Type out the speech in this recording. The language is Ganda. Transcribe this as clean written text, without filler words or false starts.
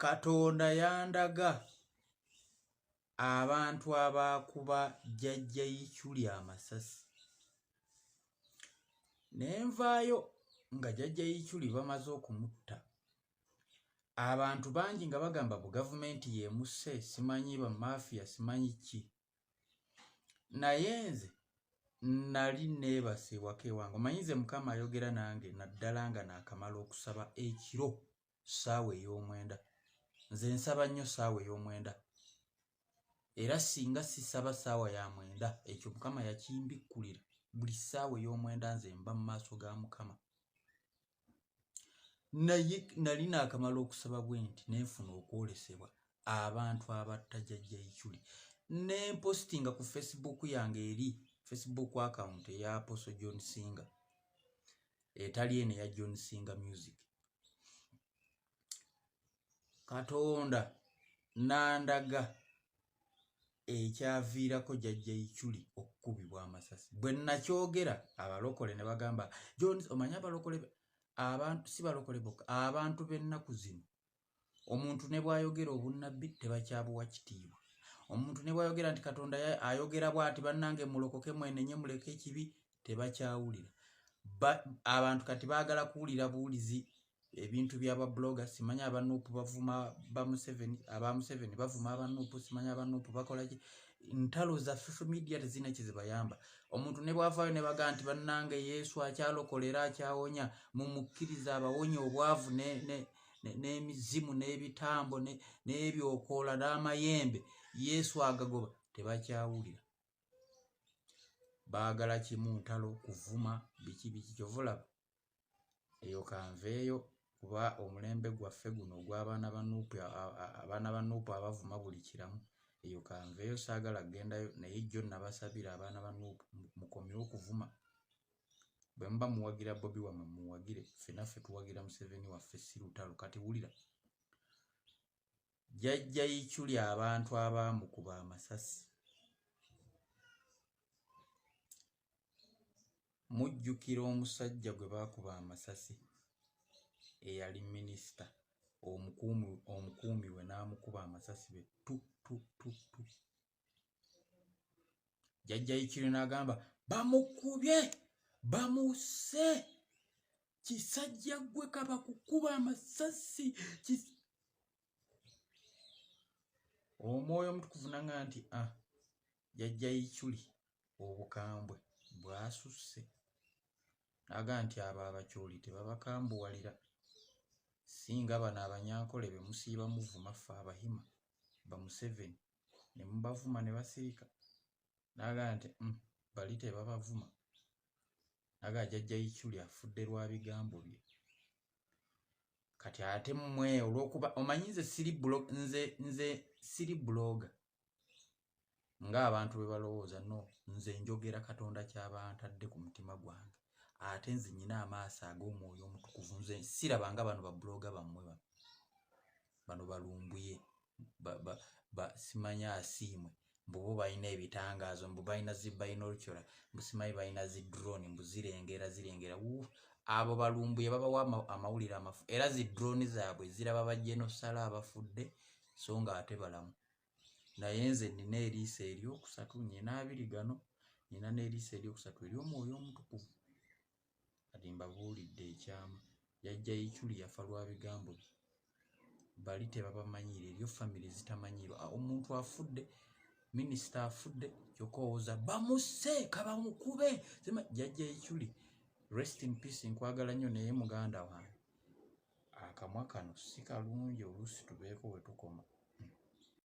Katonda yandaga abantu abaakuba Jjajja Ichuli amasasi. Ne nvaayo nga Jjajja Ichuli bamaze okumutta. Abantu bangi nga bagamba bu gavumenti y'emusse, simanyi bamafiya, simanyi ki. Naye nze nali neebase ewaka ewange. Omanyi nze Mukama ayogera nange naddala nga naakamala okusaba ekiro ssaawa ey'omwenda. Nze nsaba nnyo ssaawa ey'omwenda. Era singa sisaba ssaawa ya mwenda, ekyo Mukama yakimbikkulira. Buli ssaawa ey'omwenda nze mba mu maaso ga Mukama. Naye nali naakamala okusaba bwe nti ne nfuna okwolesebwa abantu abatta Jjajja Ichuli. Ne mpositinga ku Facebook yange eri Facebook account eya Apostle John Singa, etali eno eya John Singa Music. Katonda n'andaga ekyaviirako Jjajja Ichuli okukubibwa amasasi. Bwe nakyogera abalokole ne bagamba John, omanyi abalokole abantu si balokole bokka, abantu b'ennaku zino omuntu ne bw'ayogera obunnabbi tebakyabuwa kitiibwa. Omuntu ne bw'ayogera nti Katonda ayogera bw'ati, bannange mulokoke mwenenye muleke ekibi, tebakyawulira. Abantu kati baagala kuwulira buwulizi ebintu by'aba blogger, simanyi aba Nuupu bavuma ba Museveni, aba Museveni bavuma aba Nuupu, simanyi aba Nuupu bakola ki. Ntalo za social media tezirina kye zibayamba. Omuntu ne bw'avaayo ne bagamba nti bannange Yesu akyalokola era akyawonya, mumukkirize abawonya obwavu n'emizimu n'ebitambo n'ebyokoola n'amayembe, Yesu agagoba, tebakyawulira. Baagala kimu ntalo, kuvuma, biki biki. Kyova olaba eyo kanveeyo, kuba omulembe gwaffe guno ogw'abaana ba Nuupu, abaana ba Nuupu abavuma buli kiramu, eyo kanveeyo, saagala kugendayo. Naye jjo nabasabira abaana ba Nuupu mukomye okuvuma. Bwe muba muwagira Bobi wammwe muwagire, ffe naffe tuwagira Museveni waffe, si lutalo. Kati wulira Jjajja Ichuli abantu abaamukuba amasasi. Mujjukira omusajja gwe baakuba amasasi eyali minisita, omukuumi we n'amukuba amasasi be tu tu tu tu. Jjajja Ichuli n'agamba bamukubye, bamusse, kisajja ggwe kabakukuba amasasi. Omwoyo Omutukuvu n'aŋŋamba nti ah, Jjajja Ichuli obukambwe bwasusse. N'agamba nti abo Abakyoli tebabakambuwalira, singa bano Abanyankole be musiiba muvuma ffe Abahima ba Museveni ne mubavuma ne basirika. N'agamba nti bali tebabavuma. N'agamba Jjajja Ichuli afudde lwa bigambo bye. Kati ate mmwe olw'okuba omanyi nze siri nze siri blogger ng'abantu bwe balowooza, no, nze njogera Katonda ky'aba antadde ku mutima gwange. Ate nze nnyina amaaso ag'Omwoyo Omutukuvu. Nze siraba nga bano babuloga bammwe bano balumbuye simanyi asiimwe mbu bo balina ebitangaazo, mbu balina zi binocular, mbu simanyi balina zi drone, mbu zirengera zirengera. Abo balumbuye babawa amawulire amafu, era zi drone zaabwe ziraba bajenosala abafudde so nga ate balamu. Naye nze nnina eriiso eryokusatu, nnina abiri gano, nnina n'eriiso eryokusatu ery'Omwoyo Omutukuvu. Kati mbabuulidde ekyama, Jjajja Ichuli yafa lwa bigambo bye. Bali tebabamanyiira, eriyo famire zitamanyiirwa. Omuntu afudde, minisita afudde, kyokka owoza bamusse kabamukube. Jjajja Ichuli rest in peace, nkwagala nnyo, naye muganda wange akamwa kano si kalungi, oluusi tubeeko we tukoma.